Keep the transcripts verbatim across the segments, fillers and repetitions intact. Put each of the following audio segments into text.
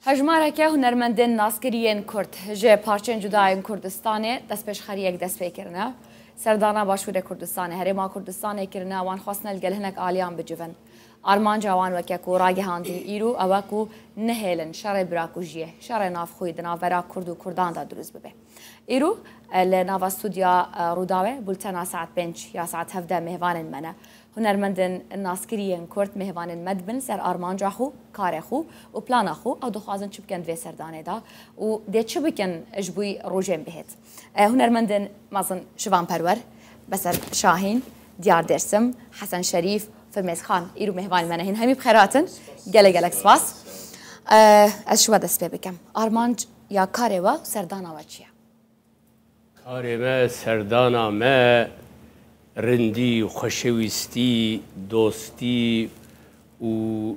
Hejmareke hunermendên naskirî yên Kurd ji parçeyên cuda yên Kurdistanê destpêşxeriyek dest pê kirine. Serdana Başûrê Kurdistanê, Herêma Kurdistanê kirine, wan xwestine li gel hinek aliyan bicivin. Armanca wan weke ku ragihandî îro ew e ku nehêlin şerê birakujiyê, şerê navxweyî di navbera Kurd û Kurdan de dirust bibe. Îro, e, li nava stûdya, e, Rûdawê, bultena saet pênc ya saet hevdeh mêvanên me ne. Hunermendên naskirî yên Kurd mêvanên me dibin ser armanca xwe, karê xwe û plana xwe, ew dixwazin çi bikin di vê serdanê de û dê çi bikin ji bo rojên bihêt. E, hunermendên mezin Şivan Perwer, Beser Şahîn, Diyar Dêrsim, Hesen Şerîf, Firmêz Xan, îro mêvanên me ne, hîn hemî bi xêr hatin. Gelek gelek spas. E, ez ji we dest pê bikim. Armanc ya karê we û serdana we çi ye? Karê me, serdana me rindî, xweşewîstî, dostî û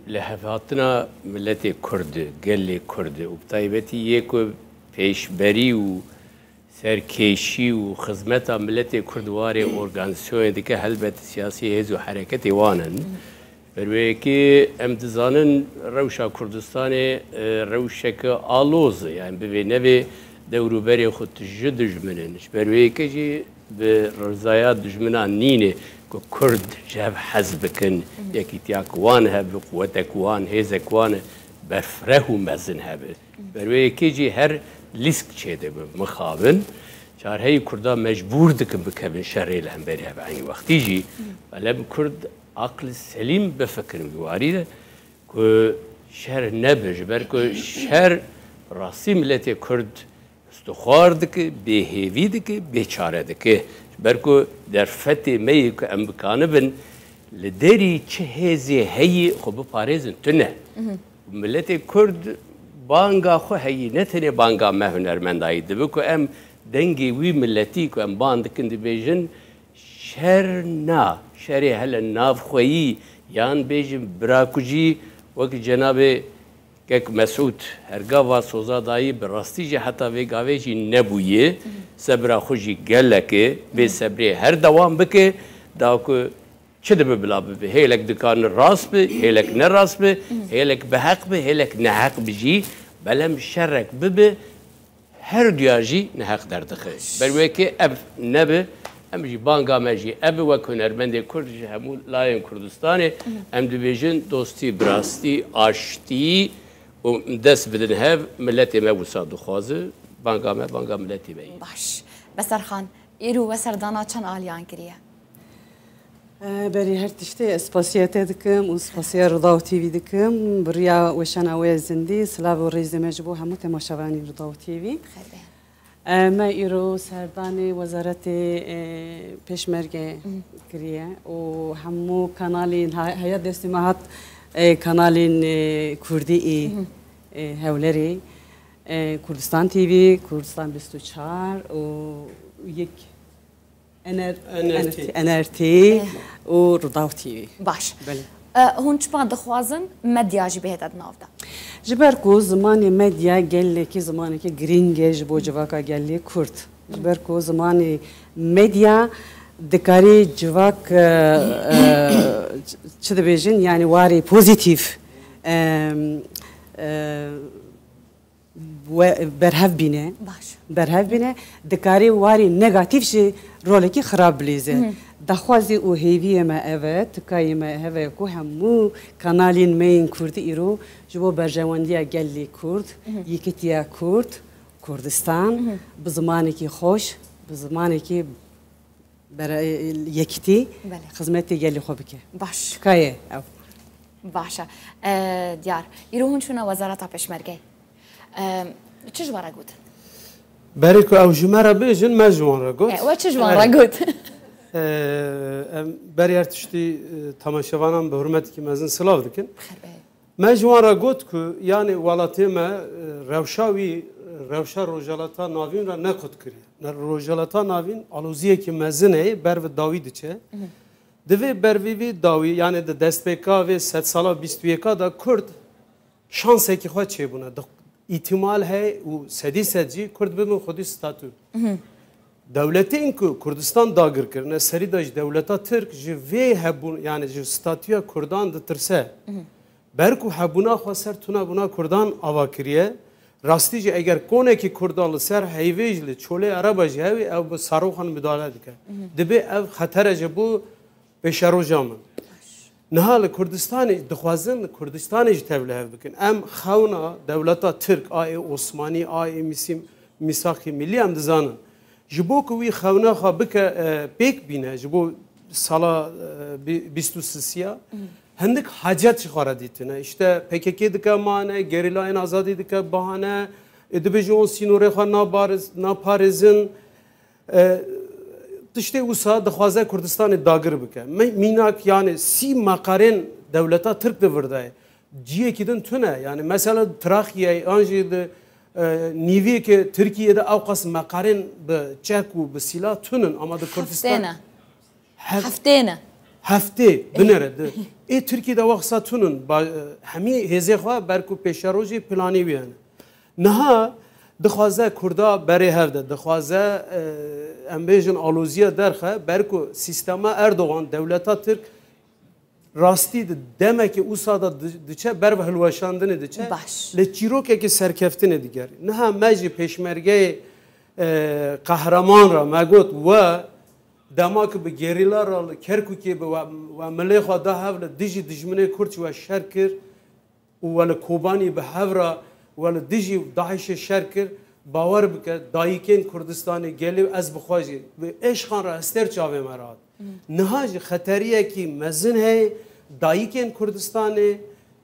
lihevhatina miletê Kurd, gelê Kurd û bi taybetî yê ku pêşberî û serkêşî û xizmeta miletê Kurd warê organîzasyonê dike, helbet siyasî hêz û hereketê wan in. Ber wê yekê em dizanin rewşa Kurdistanê, e, rewşeke aloz e. Yani bivê nevê dewrûberê xwe tije dijmin in. Ji ber wê yekê jî bi rizaya dijminan nîne ku Kurd ji hev hez bikin, yekîtiya ku wan hebe, quwetek wan, hêzek wan e, berfireh û mezin hebe. Ber wê yekê jî her lîsk çêdibe, mixabin. Çarheyî Kurda mecbûr dikin bikevin şerê li hemberî hev. Eynî wextî jî, belê em Kurd aqil selîm bifikirin wî warî de ku şer nebe, ji ber ku şer rastî miletê Kurd histixwar dike, bêhêvî dike, bêçare dike. Ji ber ku derfetê me yê ku em bikanibin li derî çi hêzê heyî xwe biparêzin tune. Miletê Kurd banga xwe heyî, ne tenê banga me hunermendayî dibe ku em dengê wî miletî ku em ban dikin dibêjin, şer na, şerê hele navxweyî yan bêjin birakujî wek cenabê Kek Mesûd her gava soza dayî, bi rastî jî heta vê gavê jî nebûye, sebra xwe jî gelek e, vê sebrê her dewam bike, da ku çi dibe bila bibe. Hêlek dikane rast be, hêlek ne rast be, hêlek bi heq be, hêlek neheq be jî, belem şerek bibe, her duya jî neheq derdixe. Ber wekê ev nebe, em jî banga me jî ev e, wek hunermendê Kurd ji hemû layên Kurdistanê, em dibêjin dostî, bi rastî, aştî û dest bidin hev, miletê me wisa dixwaze, banga me, banga miletê me ye. Baş. Beser Xan, îro we serdana çend aliyan kiriye? E, berî her tiştê ez spasiya te dikim û spasiya Rûdaw T V dikim. Bi riya weşana we zindî, silav û rêzê me ji bo hemû temaşevanên Rûdaw T V. Xêr be. E, me îro serdanê Wezaretê, e, Pêşmerge kiriye û hemû kanalên ha-, heya destê me hat, e, kanalên, e, Kurdî ê, e, Hewlerê, e, Kurdistan T V, Kurdistan bîst û çar û yek N R T. N R T. N R T û Rûdaw T V. Baş. Belê. E, hûn çima dixwazin medya jî bihête di nav de? Ji ber ku zimanê medya gelekî zimanekî girîng e ji bo civaka gelê Kurd. Ji ber ku zimanê medya dikarî civak, e, e, çi dibêjin, yani warê pozîtîf, e, e, we-, berhev bîne. Baş. Berhev bîne, dikarî warî negatîf jî rolekî xirab bilîze. Daxwazî û hêviyê me ev e, tikayê me ev e ku hemû kanalên me yên Kurdî îro ji bo berjewendiya gelê Kurd, yekitiya Kurd, Kurdistan, bi zimanekî xweş, bi zimanekî bere-, yekitî, belê, xizmetê gelê xwe bike. Baş. Tikayê ew. Baş e. E, diyar. Îro hûn çûne Wezareta Pêşmergeyê. E, çi ji we re gotin? Berê ku ew ji me re bêjin, me ji wan re got. E, we çi ji wan re got? E, em berê her tiştî, e, temaşevanan bi hurmetekî mezin silav dikin. Xêr be. Me ji wan re got ku, yanî, welatê me, e, rewşa wî, e, rewşa Rojhilata Navîn re ne qut kiriye. Ne, Rojhilata Navîn aloziyekî mezin e, ber bi dawî diçe. Divê ber vî vî dawî, yanî di destpêka vê sedsala bîst û yeka de Kurd şansekî xwe çêbûne. Di îtîmal heye û sedî sed jî Kurd bibin xwedî statû. Dewletên ku Kurdistan dagir kirine, serî de ji dewleta Tirk, ji vê hebûn, yanî ji statûya Kurdan ditirse. Ber ku hebûna xwe ser tunebûna Kurdan ava kiriye, rastî jî eger konekî Kurda li ser heyvê jî li çolê Ereba jî hewî, ew bi saroxan midale dike. Dibê ev xetere ji bo pêşeroja min. Niha li Kurdistanê dixwazin li Kurdistanê jî tevlihev bikin. Em xewna dewleta Tirk, a ê Osmanî, a ê Mîsî-, Mîsaqî Milî em dizanin. Ji bo ku wî xewna xwe bike, e, pêk bîne, ji bo sala, e, bî-, bîst û sisiya, hindik hacet ji xwe re dîtine. Îşte P K K dike mane, gerîlayên azadî dike bahane, ê dibêjin wan sînorê xwe nabariz-, naparêzin. E, tiştê wisa dixwaze Kurdistanê dagir bike. Me-, mînak, yani sî meqarên dewleta Tirk di vir de ye. Ciyekî din tune. Yani mesela Trakyayê an jî di, e, nîviyeke Tirkiyê de ewqas meqarên bi çek û bi sîlah tunin. Ama di Kurdistan Heftê ne. Hev-, Heftê ne. Heftê binere di. Ê Tirkiyê de wexsa tunin. Ba-, e, hemî hêzê xwe ber ku pêşerojê planî wî hene. Niha dixwaze Kurda berê hev de, dixwaze, e, em bêjin aloziya derxe, ber ku sîstema Erdogan, dewleta Tirk rastî di demekê usa de di-, diçe ber ve hilweşandinê diçe, Baş. Lê çîrokekê serkeftinê digerî. Niha me jî pêşmergeyê, e, qehreman re me got, we dema ku bi gerîla re li Kerkûkê bi we, we milê xwe da hev li dijî dijminê Kurd ji we şer kir, û we li Kobanî bi hev re we li dijî DAIŞê şer kir, bawer bike, dayikên Kurdistanê, gelê ez bi xwe jî, bi êşqan re hestêr çavê me re hat. Niha jî xeteriyekî mezin heye, dayikên Kurdistanê,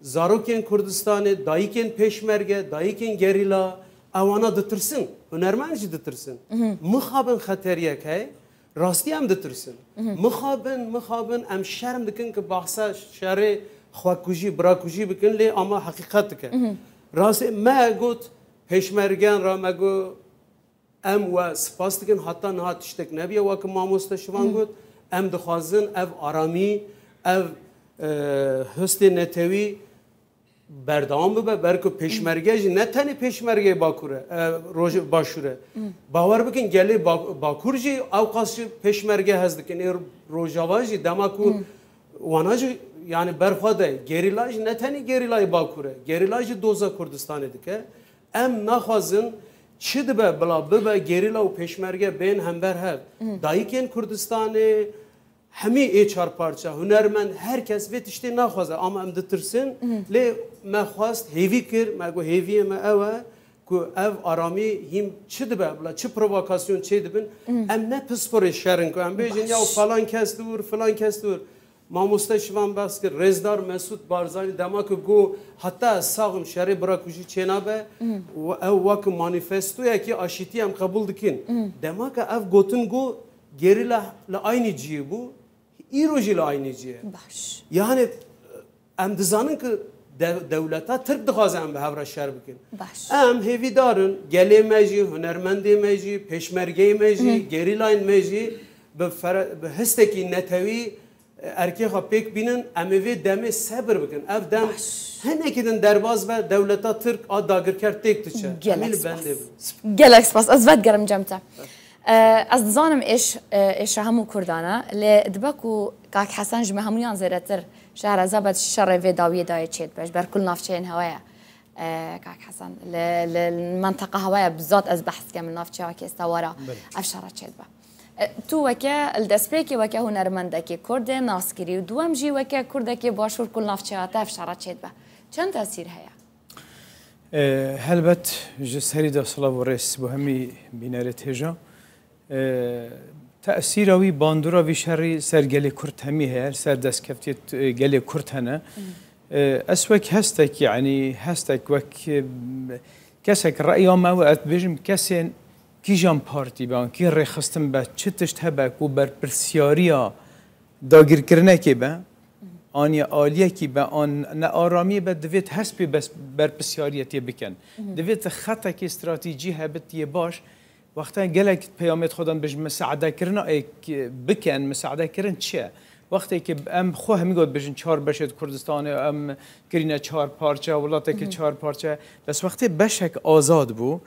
zarokên Kurdistanê, dayikên pêşmerge, dayikên gerîla, ewana ditirsin. Hunermend jî ditirsin. Mixabin xeteriyek heye, Rastî em ditirsin. Mixabin, mixabin em şerm dikin ku bahsa şerê xwekujî, birakujî bikin, lê ama heqîqet dike. Rastî me got, pêşmergen re me got, em we spas dikin, heta niha tiştek nebiye, wek mamoste Şivan got, em dixwazin ev aramî, ev, e, histê netewî berdewam bibe, ber ku pêşmerge jî ne tenê pêşmergeyê Bakur e, e, Roj-, Başûr e. Bawer bikin, gelê Bak-, Bakur jî ewqas jî pêşmerge hez dikin. Ê Rojava jî dema ku wana jî, yani, berxwe de, gerîla jî ne tenê gerîlayê Bakur e, gerîla jî doza Kurdistanê dike. Em naxwazin çi dibe bila bibe gerîla û pêşmerge bên hember hev. Dayikên Kurdistanê, Hemî ê çar parça, hunermend, her kes vê tiştê naxwaze, ama em ditirsin. Lê me xwest, hêvî kir, me got, hêviyê me ew e ku ev aramî hîn çi dibe, bila çi provokasyon çê dibin, em ne pisporê şer in ku em bêjin, Baş. Ya falan kes diwir, filan kes diwir. Mamoste Şivan behs kir, Rêzdar Mesûd Barzanî dema ku got, heta ez sax im şerê birakujî çênabe, û ew wek manîfestoyekî aşîtî em qebûl dikin. Dema ku ev gotin got, Gerîla li aynî cihê bû, îro jî li aynî cihê. Baş. Yani, em dizanin ku de-, dewleta Tirk dixwaze em bi hev re şer bikin. Baş. Em hêvîdar in, gelê me jî, hunermendê me jî, pêşmergeyê me jî, gerîlayên me jî bi fere-, bi histekî netewî, e, erkê xwe pêk bînin, em ê vê demê sebir bikin. Ev dem Baş. Hinekî din derbas be, dewleta Tirk a dagirker têk diçe. Gelek Em ê li bendê spas. bin. Gelek spas. Ez vedigerim cem te. E, ez dizanim êş, e, êşa hemû Kurdan e, lê dibe ku Kak Hesen ji me hemûyan zêdetir şehreza be şerê vê dawiyê dayê çêdibe, ji ber ku li navçeyên hewe ye. E, Kak Hesen, li, li, li menteqa hewe ye, bi zat ez behs dikim, li navçeya Kêstewara Belê. ev şere çêdibe. E, tu weke, li destpêkê weke hunermendekê Kurd ê naskirî û duwem jî weke Kurdekê Başûr ku li navçeya te ev şere çêdibe. Çend tesîr heye? E, helbet ji serî de silav û rêz bo hemî bînerê têja. E, tesîra wî, bandora vî şerî ser gelê Kurd hemî heye, ser destkeftiyê t-, gelê Kurd hene. E, ez wek hestek, yanî hestek wek, e, kesek reya me we, ez dibêjim kesên kîjan partî be, an kî rêxistin be, çi tişt hebe ku berpirsiyariya dagirkirinekê be, an ya aliyekî be, an nearamiyê be, divêt hespê bes-, berpisyariyetê bikin. Divêt xetekê stratejî hebit yê baş. Wexta gelek peyamêt xwe dan bijin misaedekirina ê k-, bikin, misaedekirin çi ye? Wextê ki em xwe hemî got bijin çar beşê di Kurdistanê, em kirîne çar parçe, welatekî çar parçe. Bes wextê beşek azad bû,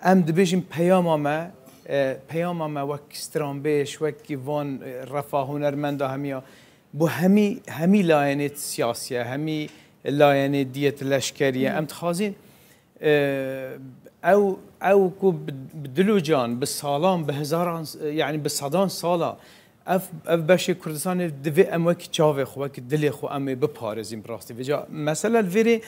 Em dibêjin peyama me, e, peyama me wek stranbêj, wek van, e, refa hunermenda hemiya, bo hemî, hemî layenê siyasiye, hemî Layenê diyet leşkerî ye. Em dixwazin, e, ew, ew ku bi, bi dil û can, bi salan, bi hezaran, yani bi sedan sala, ev, ev beşê Kurdistanê divê em wekî çavê xwe, wekî dilê xwe em ê biparêzin bi rastî. Vêca mesele li vêrê,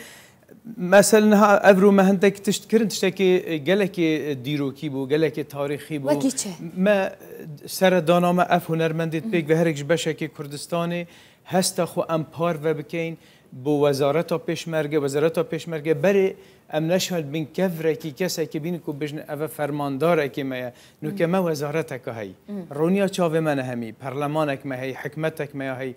mesele niha ev rû me hindek tişt kirin, tiştekî, e, gelekî, e, dîrokî bû, gelekî tarîxî bû. Wekî çi? Me, e, seredana me ev hunermendê pêk ve herek ji beşekê Kurdistanê hesta xwe em parve bikeyn, bo Wezareta Pêşmerge, Wezareta Pêşmerge berê em neşand bin kevrekî kesekî bînin ku bijin eve fermandarekê me ye. Nuke me wezareteke heyî. Roniya çavê me ne hemî, perlemanek me heyî, hikmetek me ya heyî.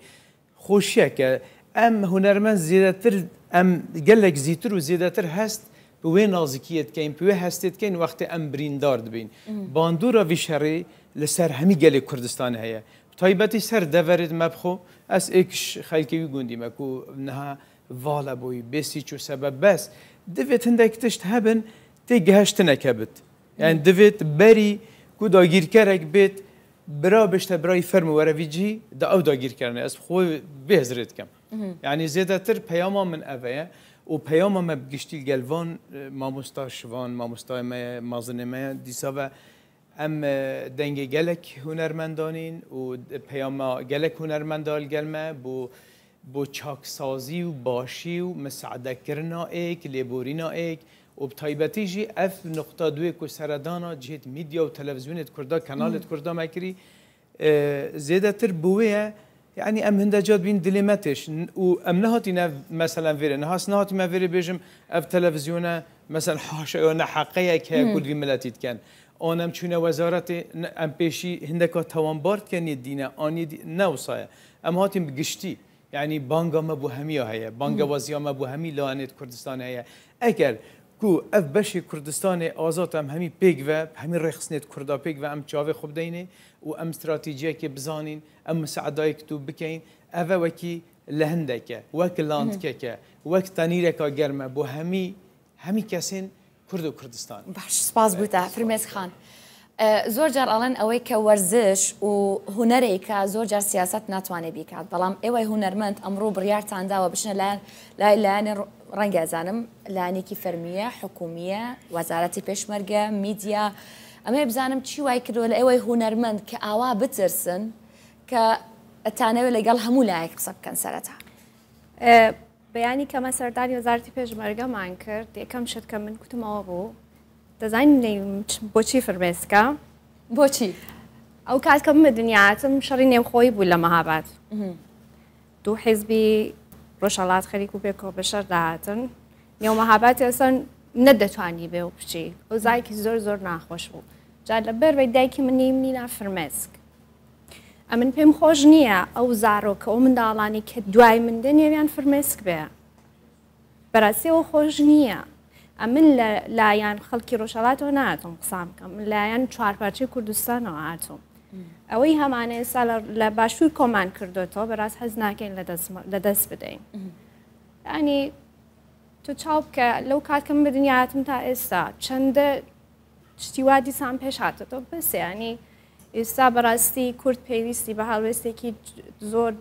Xweşiyeke em hunermend zêdetir, em gelek zîtir û zêdetir hest bi wê nazikiyê dikeyn, bi wê hestê dikeyn wextê em birîndar dibîn. Bandora vî şerî li ser hemî gelê Kurdistanê heye. Bi taybetî ser deverê me bixwe, ez êk ji xelkê wî gundî me ku niha vala bûyî, bê sîç û sebeb bes. Divêt hindek tişt hebin, tê gihiştineke bit. Yani divêt berî ku dagîrkerek bêt, bira bişte birayî fermo were vî cî, da ew dagîrkerine. Ez xwe vê hizrê dikim. Yani zêdetir peyama min eve ye û peyama me bi giştî li gel van, e, mamosta Şivan, mamosta me ye, mazinê me ye, dîsa ve Em, e, dengê gelek hunermendanîn û peyama gelek hunermenda li gel me bo, bo çaksazî û başî û misadekirina êk, lêborîna êk û bi taybetî jî ev nuqta duê ku seredana cihêt medya û televîzyonêt Kurda, kanalêt Kurda me kirî, e, zêdetir bi wê ye. Yani em hinde ca dibîn dilê me têş. N-, û em nehatîne ev meselen vêrê. Niha ez nehatîme vêrê bêjim, ev televîzyone, meselen, haşa yo neheqeyek heye ku li vî miletî diken. An em çûne wezaretê, ne, em pêşî hindeka tawanbar diken yê dîne, an yê dî-, ne wisa ye. Em hatîn bi giştî. Yani banga me bo hemiya heye. Banga weziya me bo hemî layenêt Kurdistanê heye. Eger ku ev beşê Kurdistanê azad em hemî pêk ve, hemî rêxistinêt Kurda pêk ve em çavê xwe bideynê, û em stratejiyekê bizanîn, em misaedayek tu bikeyn, ev e wekî lehindeke, wek landkeke, wek tenîreka germ e bo hemî, hemî kesên Kurd û Kurdistan. Baş, spas bo te, Firmêz Xan. E, zor car alen ew ê ke werziş û hunerêka zor car siyaset natwane bîkat. Belam êwey hunermend emro biryartan dawe biçine layan, lay-, layanê ro-, renge zanim, layanekî fermî ye, hikûmî ye, wezaretî pêşmerge, medya. Em ê bizanim çi way kirdo li êwey hunermend ke awa bitirsin ke tanewê li gel hemû layek qise bikin sereta. E, beyanî ke me serdaniya Wezareta Pêşmergeman kir, yekem şit ke min kutim awa bû. Dezanî neyim ç-, bo çi Firmêz ke? Bo çi? Ew kat ke min bi dinya hatim, şerî nêvxweyî bû li Mehabad. Du hizbî Rojhelat xerî ku pêk ve bi şer de hatin. Nêw Mehabadê esan nedetwanî bê û biçî. Ew zayekî zor zor naxweş bû. Ca li ber vê dayikî min neyim nîna Firmêz ke. Em min pêm xweş niye ew zarok, ew mindalanî ke duayî min de nêviyan Firmêz ke be. Berasî ew xweş niye. Em min le-, layan xelkî Rojhelat we nehatim qisa bikim. Min layan çarparçeyê Kurdistan we hatim. Ew ê hemane sala le başûr koman kirdo to, beras hez nakin le dest ma-, le dest bideyin. Yani tu çaw bike, lew kat ke min bi dinya hatim ta êsta, çende tiştî wa dîsan pêş hatito. Bes, yanî, êsta bi rastî Kurd pêwîstî bi helwestekî zor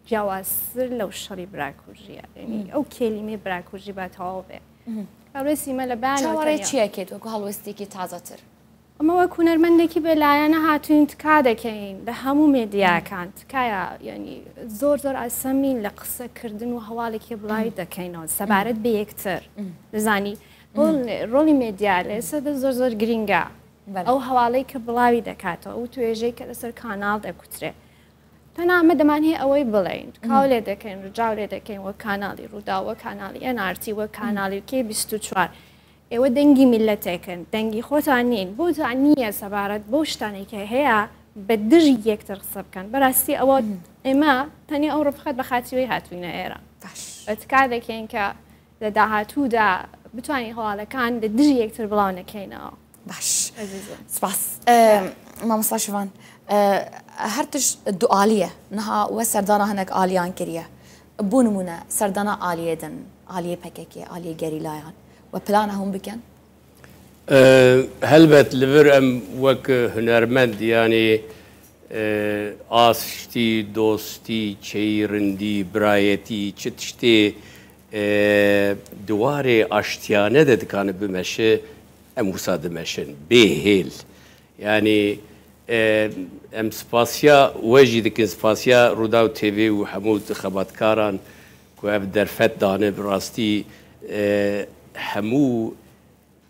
cewaztir lew şerî birakujî ye. Yanî, ew kelîmê birakujî be tewaw be. Helwestî me li beyan Çawa rê çi ye ke tu ku helwestekî tazetir? Em wek hunermendekî bi layene hatûn tika dekeyin, li hemû medyakan, tikaya, yanî, zor zor asemîn li qisekirdin û hewalekî bilayî dekeyin, sebaret bi yektir. Dizanî, Rol-, rolî medya li ser de zor zor girîng e. Belê. Ew hewaleyê ke bilawî dekate û tu êjeyê ke li ser kanal de kutirê. Tena me deman hê ewey bileyin. Kaw lê dekeyin, ricaw lê dekeyin, wek kanalî Rûdaw, wek kanalî N R T, wek kanalî K bîst û çar. Êwe dengî milletêk in, dengî xwe ta nîn. Bo ta niye sebaret bo ştanê ke heye bi dijî yektir qise bikin. Bi rastî ewa ême tenê ew rifqet bi xatirî wê hatibîne êra. Baş. Etkar dekeyin ke Li dahatû de bitwanî hewalekan li dijî yektir bilaw nekeyne. Baş. Ezîzim. Spas. Em, Mamosta Şivan, e, her tişt dualî ye. Niha we serdana hinek aliyan kiriye. Bo nimûne, serdana aliyê din, aliyê P K K, aliyê gerîlayan. We plana hûn bikin? E, helbet li vir em wek hunermend, yanî E, aştî, dostî, çêyîrindî, birayetî, çi tiştê, e, di warê aştiyane de dikane bimeşe, em wisa dimeşin. Bê hêl. Yanî, e, em spasiya we jî dikin, spasiya Rûdaw T V û hemû xebatkaran ku ev derfet dane, bi rastî, e, hemû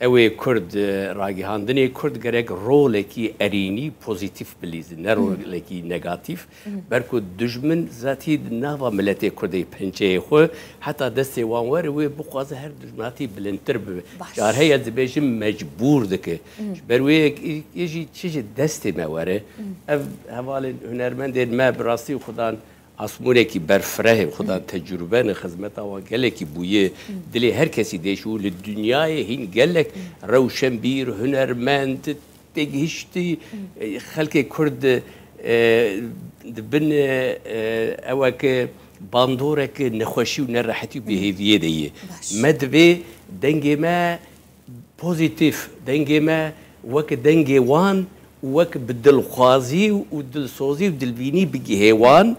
ew ê Kurd, e, ragihandinê Kurd gerek rolekî erênî pozîtîf bilîzin, ne rolekî negatîf. Ber ku dijmin zatî di nava miletê Kurdê pençeyê xwe, heta destê wan were wê bixwaze her dijminatî bilindtir bibe. Baş. Car heye ez dibêjim mecbûr dike. Ji ber wê yek, yê jî çi ji destê me were. Ev hevalên hunermendên me bi rastî xudan asmûnekî berfireh e, xudan tecrûbe ne, xizmeta wan gelekî bûye. Dilê her kesî dêş û li dinyayê hîn gelek rewşenbîr, hunermend, têgihiştî, e, xelkê Kurd, e, di bin, e, eweke bandoreke nexweşî û nerehetî û bêhêviyê de ye. Baş. Me divê dengê me pozîtîf, dengê me weke dengê wan û wek bi dilxwazî û dilsozî û dilvînî bigihê wan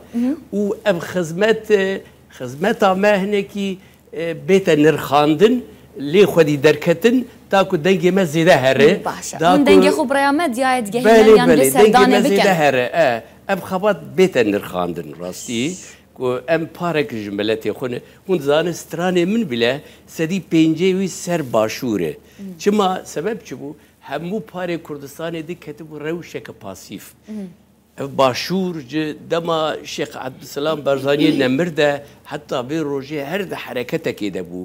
û ev xizmet, e, xizmeta me hinekî, e, bête nirxandin, lê xwedî derketin, ta ku dengê me zêde here. Baş e. Da Hûn ku dengê xwe bi rêya medyayê digehînin Belê, yan belê, dengê me zêde here. E, ev xebat bête nirxandin rastî. Ku em parek ji miletê xwe ne. Hûn dizanin stranê min bile sedî pêncî wî ser başûr e. Çima? Sebeb çi bû? Hemû parê Kurdistanê diketibû rewşeke pasîf. Ev başûr ji dema Şêx Ebdulselam Barzaniyê nemir de heta vê rojê her di hereketekê de bû.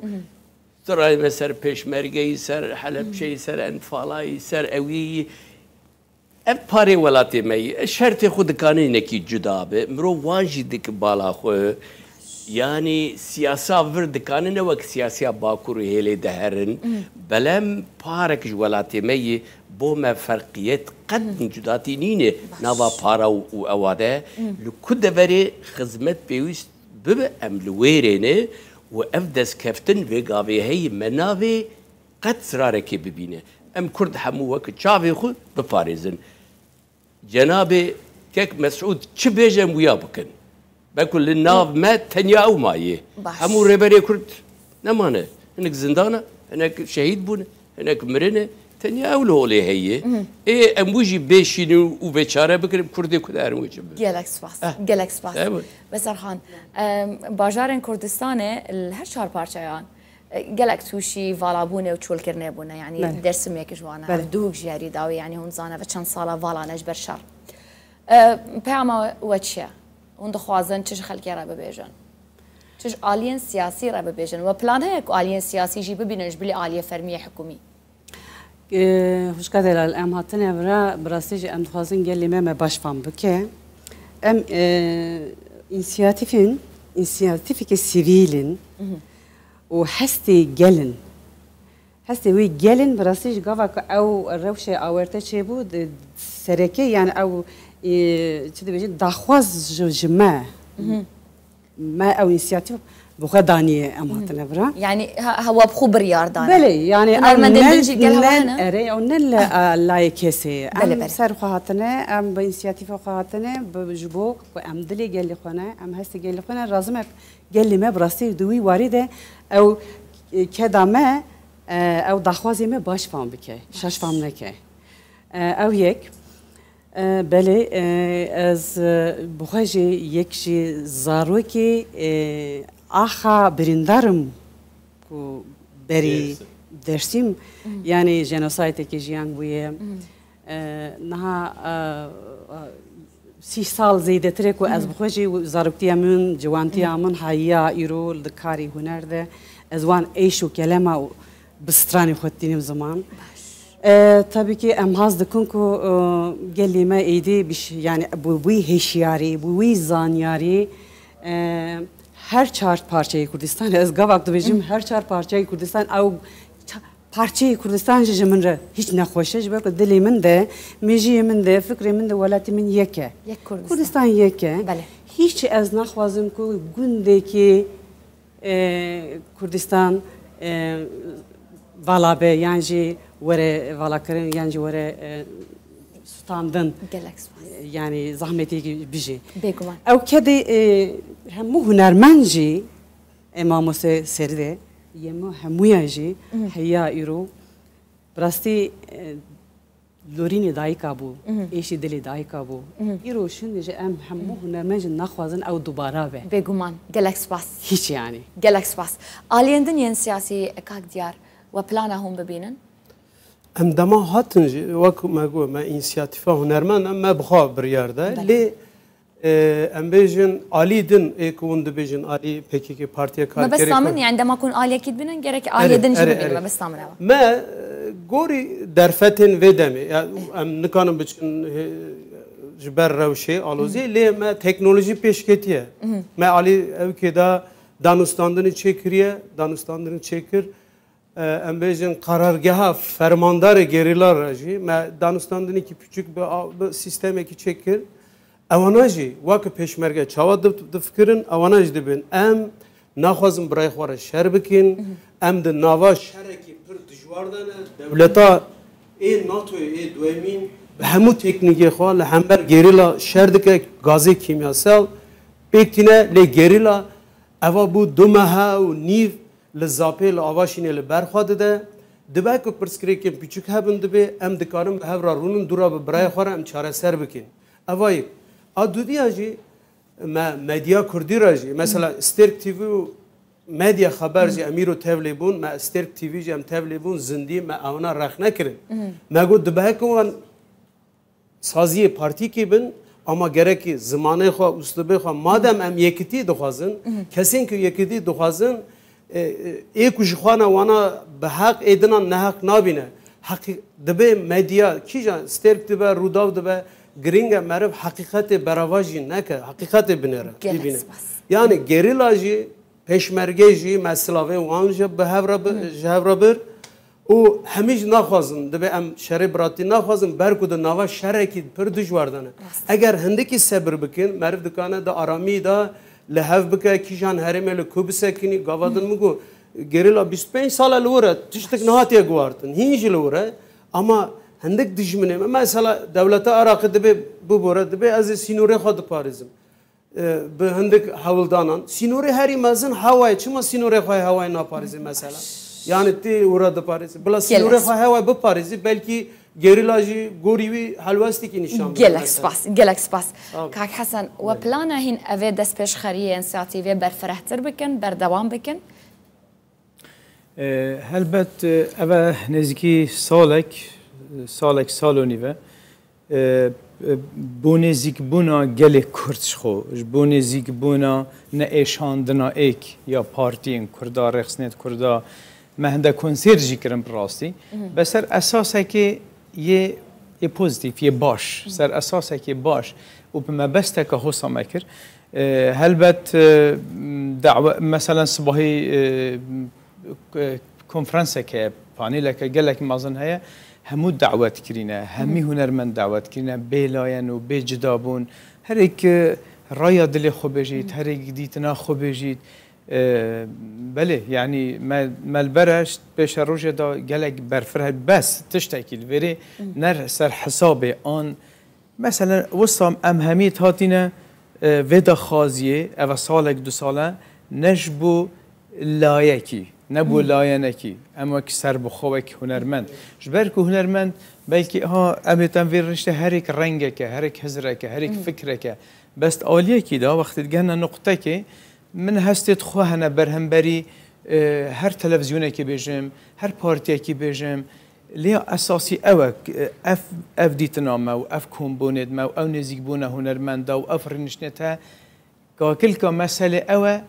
Stranê me ser Pêşmergeyî, ser Helepçeyî, ser Enfalayî, ser ewî. Ev parê welatê me yî. Şertê xwe dikane hinekî cuda be. Mirov wan jî dike bala xwe. Yanî siyasa vir dikane ne wek siyasiya Bakur û Hêlê de herin. Belem parek ji welatê me yî bo me ferqiyet qet cudatî nîne nava para û, û ewa de. Li ku deverê xizmet pêwîst bibe em li wêrê ne û ev destkeftin vê gavê heyî me navê qet zirarekê bibîne. Em Kurd hemû wek çavê xwe biparêzin. Cenabê Kek Mesûd çi bêje em wiya bikin. Belku li nav me tenya ew maye. Baş. Hemû rêberê Kurd nemane. Hinek zindana, hinek şehîd bûne, hinek mirine. Tenya ew li holê heye. Ê em wî jî bêşînin û vêçare bikin, Kurdê ku de herin wê çi bibe. Gelek spas. Eh. Gelek spas. Evet. Beserxan, em, bajarên Kurdistanê li her çar parçeyan E, gelek tûşî valabûnê û çolkirinê bûne, yanî Belê. Dersim yek ji wan e. Belê. Ev dûk jî herî dawî, yanî hûn zane ve çend sala vala ne ji ber şer. E, peyama we çi ye? Hûn dixwazin çi ji xelkê re bibêjin? Çi ji aliyên siyasî re bibêjin? We plan heye ku aliyên siyasî jî bibînin ji bilî aliyê fermiyê hikûmî? E, Xwişka delal, em hatine vira, bi rastî jî em dixwazin gelê me me baş fam bike. Em, e, însiyatîfên, însiyatîfeke sivîl in. Mhm. û hestê gel in. Hestê wê gel in, bi rastî ji gava ku ew rewşê awarte çêbû, di sereke, yani ew, e, çi dibêjin, daxwaz ji, ji me, Mhm. me ew însiyatîf bi xwe daniye, em Mhm. hatine vira. Yani ha, hewa bi xwe biryar dane. Belê, yani ew Hunermendên ne, din jî gel hewa ne, ne? erê, ew ne li, a, layê kesê. Belê, Em belê. ser xwe hatine, em bi însiyatîfa xwe hatine, bi, ji bo ku em dilê gelê xwe ne, em hestê gelê xwe ne, lazim e Gelê me bi rastî di wî warî de ew, e, keda me, e, ew daxwazê me baş fam bike, şaş fam neke. E, ew yek. E, belê, e, ez, e, bi xwe jî yek jî zarokê, e, axa birîndar im ku berî Dêrsim. Dêrsim, Mhm. yanî jenosaydekê jiyan bûye. Mhm. E, niha, e, e, sî sal zêdetir e ku ez Mhm. bi xwe jî zaroktiya min, ciwantiya Mhm. min, heya îro li karê huner de ez wan êş û kelema û bi stranê xwe tînim ziman. Baş. E, tabii ki em haz dikin ku, e, gelê me êdî biş-, yani bi wî hêşiyarî, bi wî zanyarî, e, her çar parçeyê Kurdistanê, ez gavak dibêjim, Mhm. her çar parçeyê Kurdistan ew ça-, Parçeyê Kurdistan jî ji min re hîç nexweş e, ji ber ku dilê min de, mêjiyê min de, fikrê min de welatê min yek e. Yek Kurdistan. Kurdistan yek e. Belê. Hîç ez naxwazim ku gundekî, e, Kurdistan, e, vala be, yan jî were valakirin, yan jî were, e, Standin. Gelek spas. Yani zahmetê bijî. Bêguman. Ew kedê, e, hemû hunermend jî, e, mamoste Serî de, yê me hemûya jî heya îro. Bi rastî, e, lorînê dayika bû, êşî dilê dayika bû. Îro şûnde jî em hemû hunermend jî naxwazin ew dubara be. Bêguman. Gelek spas. Hiç yani. Gelek spas. Aliyên din yên siyasî, kak Diyar, we plana hûn bibînin? Em dema hatin jî, wek me got, me însiyatîfa hunermend, em me bi xwe biryar de. Belê. Lê, e, em bêjin alî din, ê ku hûn dibêjin alî P K K, Partiya Karkerê Kurd. Mebesta min, yani dema ku hûn aliyekî dibînin, gerek aliyê din jî bibînin, mebesta min ew e. Me, e, gorî derfetên vê demê, ya, em nikanin biçin, e, ji ber rewşê, aloziyê, lê me teknolojî pêşketiye. Me alî ewkê de danûstandinê çêkiriye, danûstandinê çêkir. E, em bêjin, karargeha fermandarê gerîla re jî me danûstandinekî piçûk bi a-, bi sîstemekî çêkir. Ewana jî wek pêşmerge çawa di-, difikirin, ewana jî dibên. Em naxwazin birayê xwe re şer bikin, em di nava şerekî pir dijwar de ne. Dewleta ê NATOyê ê duyemîn bi hemû teknîkê xwe li hember gerîla şer dike, gazê kîmyasal pêk tîne, lê gerîla eva bû du meha û nîv li Zapê, li Avaşînê li ber xwe dide. Dibe ku pirsgirêkên piçûk hebin, dibê em dikarin bi hev re rûnin, dû re bi birayê xwe re em çareser bikin. Eva yek. A dudiya jî me medya kurdî re jî, mesela Stêrk T V û medya xeber jî em îro tevlê bûn, me Stêrk T V jî em tevlê bûn, zindî me ewana rexne kirin. Me got dibe ku wan saziyê partîkî bin, ama gerekî zimanê xwe, uslubê xwe, madem em yekitî dixwazin, kesên ku yekitî dixwazin, e, e, ê ku ji xwe ne wana bi heq, ê dinan neheq nabîne. Heqî-, dibê medya, kîjan Stêrk dibe, Rûdaw dibe, girîng e meriv heqîqetê berevajî neke, heqîqetê binêre, Gelek bibîne. Spas. Yani gerîla jî, pêşmerge jî, me silavê wan jî bi hev re bi-, ji hev re bir. Û hemî jî naxwazin, dibê em şerê biratî naxwazin, ber ku di nava şerekî pir dijwar de ne. Rast. Eger hindikî sebir bikin, meriv dikane di aramî de li hev bike, kîjan herêmê li ku bisekinî, gava din min got, gerîla bîst pênc sal e li wir e, tiştik nehatiye guhartin, hîn jî li wir e, ama hindik dijminê me, mesela dewleta Iraqê dibê bibore, dibê ez ê sînorê xwe diparêzim. E, bi hindik hewldanan. Sînorê herî mezin hewa ye. Çima sînorê xwe yê hewayê naparêzê mesela? Yani tê wira diparêzê. Bila sînorê Gelek xwe hewayê biparêzî, belkî gerîla jî gorî wî helwestekî nîşan bide Gelek mesela. Spas, gelek spas. Sağ ol. Kak Hesen, we plana hîn evê destpêşxeriyê, însiyatîvê berfirehtir bikin, berdewam bikin? E, helbet, e, ev e nêzîkî salek, salek, sal û nîv e. E, e, bo nêzîkbûna gelê Kurd ji xwe, ji bo nêzîkbûna neêşandina êk ya partiyên Kurda, rêxistinên Kurda, me hinde konsêr jî kirin bi rastî. Bi ser esasekê yê, yê pozîtîf, yê baş, ser esasekê baş û bi mebesteke hosa me kir. E, helbet, e, dawe-, meselen sibahî, e, e, konferanseke, paneleke gelek mezin heye, hemû dawet kirîne, hemî hunermend dawet kirîne, bê layen û bê cida bûn. Herêk, e, raya dilê xwe bêjît, herêk dîtina xwe bêjît. E, belê, yanî me, me li ber e, pêşerojê de gelek berfireh, bes tiştekî li vêrê ne ser hesabê an Meselen, wisa em hemî hatine, e, vê daxwaziyê, eve salek du sal e, ne ji bo layekî, ne bo layenekî, em wek serbixwe, wek hunermend. Ji ber ku hunermend belkî, ha, em ê tem vê rişte herêk rengeke, herêk hizreke, herêk fikreke. Bes aliyekî de, wextê digehne nuqtekê, min hestê xwe hene berhemberî, e, her televîzyonekê bêjim, her partiyekî bêjim, lê esasî ew e, ev, ev dîtina me û ev kombûnê me û ew nêzîkbûna hunermenda û ev rêniştê te, kakilka meselê ew e,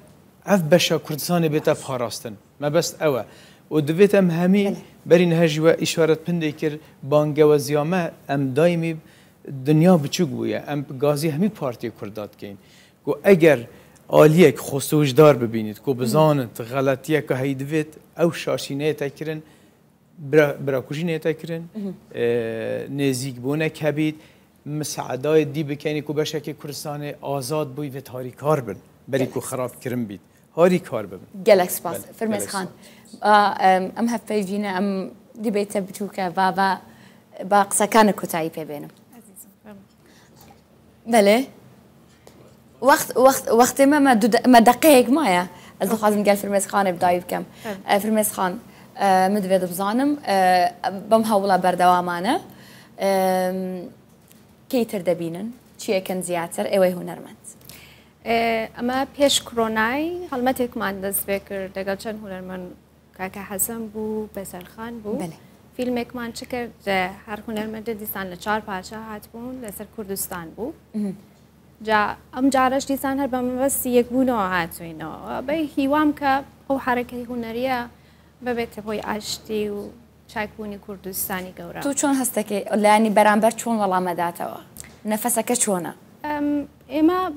ev beşa Kurdistanê bête parastin. Mebest ew e. Û divêt em hemî, Belê. berî niha jî we îşaret pindê kir, bangewaziya me, em daîmî dinya biçûk bûye. Em gazî hemî partiyê Kurda dikeyin. Ku eger aliyek xwesojdar bibînit, ku bizanit, xeletiyeke heyî divêt, ew şaşî neyête kirin, Bira, birakujî neyête kirin, e, nêzîkbûnek hebît, misaedayê dî bikenî ku beşekê Kurdistanê azad bûy vê harîkar bin, berî ku Gelek spas. xerab kirin bît. Harîkar bibin. Gelek spas. Belê, Firmez gelek Xan. spas. A, em, em hevpeyvîne, em dîbeyte biçûke, va, va, ba qisekanik kotayî pê bênim. Belê. Wext, wext, wextê me, me du de-, me deqeyek maye. Ez dixwazim gel Firmêz Xanê bi dawî bikim. Evet. E, Firmêz Xan, e, min divê dibzanim, e, bem hewla berdewamane. E, kêtir debînin, çiyêkin ziyatir, ê wey hunermend. E, eme pêş koronayê helmetêkman dest pê kir, degel çend hunermend Kake Hesen bû, Beser Xan bû. Belê. Fîlmêkman çi kir, ji her hunermendê dîsan li çar parça hatibûn, li ser Kurdistan bû. Mhm. Ca, em cara ji dîsan her bi mebestî yekbûnê hatûyne. Bey hîwam ke ew herekeyê huneriye bibête boy aştî û çakbûnî Kurdistanî gewra. Tu çon hestekê, yanî beramber çon welame datewa? Nefeseke çon e? Em, êma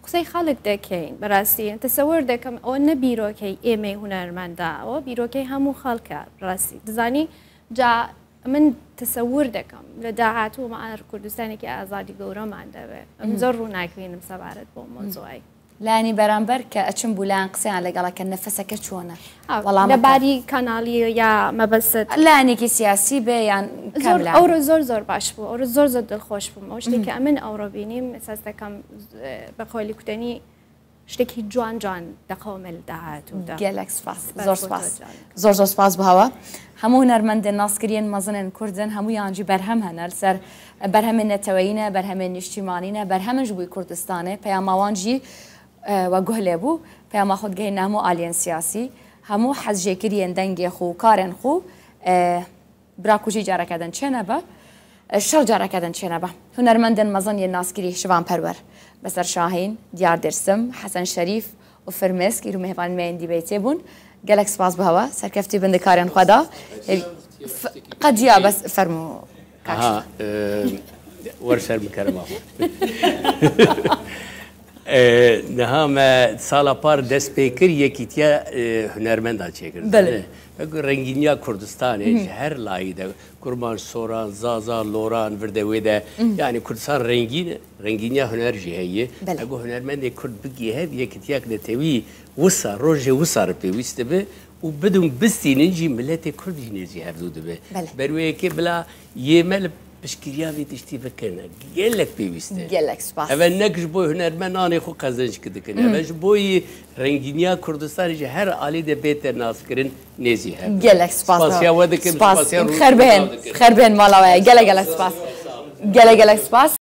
Qisey xelk dekeyn, bi rastî. Tesewir dekim, o ne bîrokey êmey hunermenda, o bîrokey hemû xelk e, bi rastî. Dizanî, ca min tesewir dekim, li dahatû me ar Kurdistanekî azadî gewreman de be. Em zor rûnak bînim sebaret bo mozûay. Lanî beramber ke eçim bû lan qiseyên legela ke nefeseke çûne. Ha, Welameke. Nebarî kanalî ya mebestet. Lanîkî siyasî be yan Zor, kamlan. Ewro zor zor baş bû. Ewro zor zor dilxweş bûm. Ew ştê ke emin ewro bînîm, esas dekam, e, bi qewlî kutenî ştekî cuan cuan deqewme li dahatû de. Gelek spas. Spas Zor bo spas. Zor zor spas bi hewa. Hemû hunermendên naskiriyên mezinên Kurd in, hemûyan jî berhem hene. Li ser berhemên neteweyî ne, berhemên niştîmanî ne, berhemin ji bo Kurdistanê. Peyama wan jî, e, we guh lê bû. Peyama xwe digihîne hemû aliyên siyasî, hemû hezjêkiriyên dengê xwe û karên xwe, e, bira ku jî careke din çênebe, e, şer careke din çênebe. Hunermendên mezin yên naskirî Şivan Perwer, Beser Şahîn, Diyar Dêrsim, Hesen Şerîf û Firmêsk îro mêvanên me yên dîbeytê bûn. Gelek spas bi hewa, serkeftî bin di karên xwe de. F-, qediya bes fermû. Aha, e, wer ser min kerema xwe. E, niha me sala par dest pê kir, yekîtiya, e, hunermendan çêkir. Belê. Zanî, wek rengîniya Kurdistanê ji her layî de, Kurmanc, Soran, Zaza, Loran, vir de wê de, yanî Kurdistan rengîn e, rengîniya huner jî heye. Belê. Ego hunermendê Kurd bigihê hev yekîtiyak netewî wisa, rojê wisa re pêwîst dibe û bidin bistînin jî miletê Kurd jî nêzî hevdû dibe. Belê. Ber wê yekê bila yê me li piştgiriya vê tiştî bikin. Gelek pêwîst e. Gelek spas. Ev e nek ji bo hunermend anê xwe qezenc dikin. Ev e ji bo yî rengîniya Kurdistanê ji her alî de bête naskirin, nêzî hev. Gelek spas. Spasiya we dikim, Spas. Spasiya Em xer bihên. Xer bihên mala we. Gelek gelek spas. Gelek gelek spas.